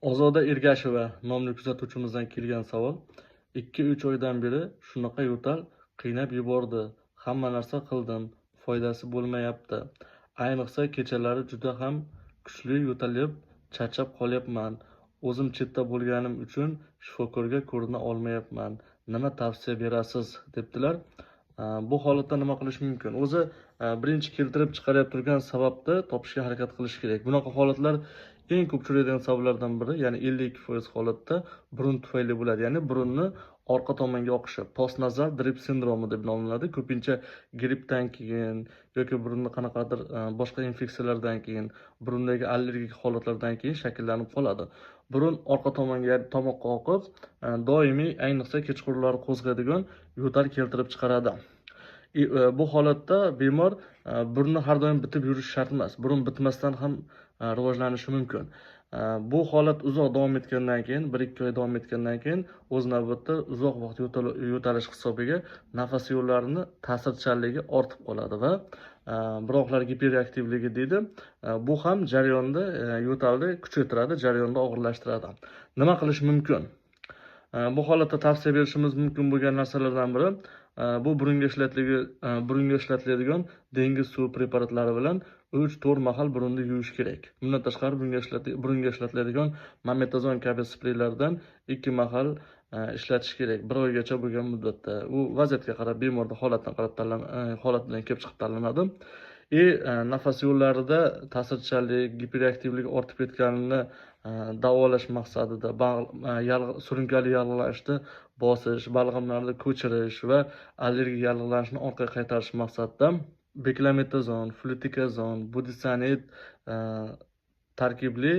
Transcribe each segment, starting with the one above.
Ozoda Ergasheva nomli kuzatuvchimizdan kelgan savol: 2-3 oydan beri shunaqa yo'tal qiynab yubordi. Hamma narsa qildim, foydasi bo'lmayapti. Ayniqsa kechalari juda ham kuchli yo'talib, charchab qolyapman. O'zim chetda bo'lganim uchun shifokorga ko'rina olmayapman. Nima tavsiya berasiz, debdilar. Bu holatda nima qilish mumkin? O'zi birinchi keltirib chiqarib turgan sababni topishga harakat qilish kerak. Bunaqa holatlar eng ko'p uchraydigan sabablardan biri, ya'ni 52% holatda burun tufayli bo'ladi. Ya'ni burunni orqa tomonga oqishi, postnazal drip sindromi deb nomlanadi. Ko'pincha grippdan keyin yoki burunni qanaqadir boshqa infeksiyalardan keyin, burundagi allergik holatlardan keyin shakllanib qoladi. Burun orqa tomonga, ya'ni tomoqqa oqib, doimiy, ayniqsa kechqurunlari qo'zg'aydigan yo'tal keltirib chiqaradi. Bu holatda bemor burni har doim bitib yurishi shart emas. Burun bitmasdan ham rivojlanishi mumkin. Bu holat uzoq davom etgandan keyin, 1-2 oy davom etgandan keyin, o'z navbatda uzoq vaqt yo'talish hisobiga nafas yo'llarini ta'sirchanligi ortib qoladi va bronxlar giperreaktivligi deydi. Bu ham jarayonni, yo'talni kuchaytiradi, jarayonni og'irlashtiradi. Nima qilish mumkin? Bu holatda tavsiya berishimiz mumkin bo'lgan narsalardan biri bu burunga ishlatiladigan dengiz suvi preparatlari bilan 3-4 mahal burunni yuvish kerak. Bundan tashqari, burunga ishlatiladigan mometazon kabi spreylardan 2 mahal ishlatish kerak bir oygacha bo'lgan muddatda. U vaziyatga qarab, bemorni holatidan qarab holat bilan kelib chiqib tanlanadi. И nafas yo'llarida ta'sirchanlik, giperaktivlik ortib ketganini davolash maqsadida surunkali yallig'lanishni bosish, balg'amlarni ko'chirish va allergik yallig'lanishni orqaga qaytarish maqsadida beklametazon, flutikazon, budesonid tarkibli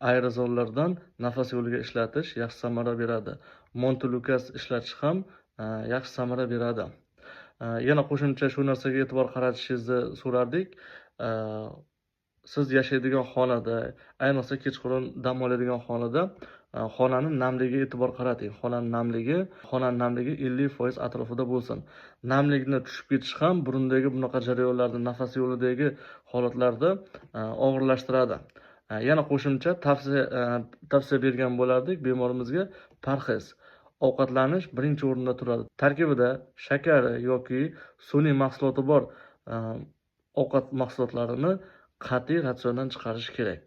aerozollardan nafas yo'liga ishlatish yaxshi samara beradi. Montelukast ishlatish ham yaxshi samara beradi. Yana qo'shimcha shu narsaga e'tibor qaratishingizni so'rardik. Siz yashaydigan xonada, ayniqsa kechqurun dam oladigan xonada xonani namligiga e'tibor qarating. Xonani namligi 50% atrofida bo'lsin. Namlikni tushib ketishi ham burundagi bunaqa jarayonlarni, nafas yo'lidagi holatlarda og'irlashtiradi. Yana qo'shimcha tavsiya bergan bo'lardik bemorimizga: parhez ovqatlanish birinchi o'rinda turadi. Tarkibida shakari yoki sun'iy mahsuloti bor ovqat mahsulotlarini qat'iy ratsiondan chiqarish kerak.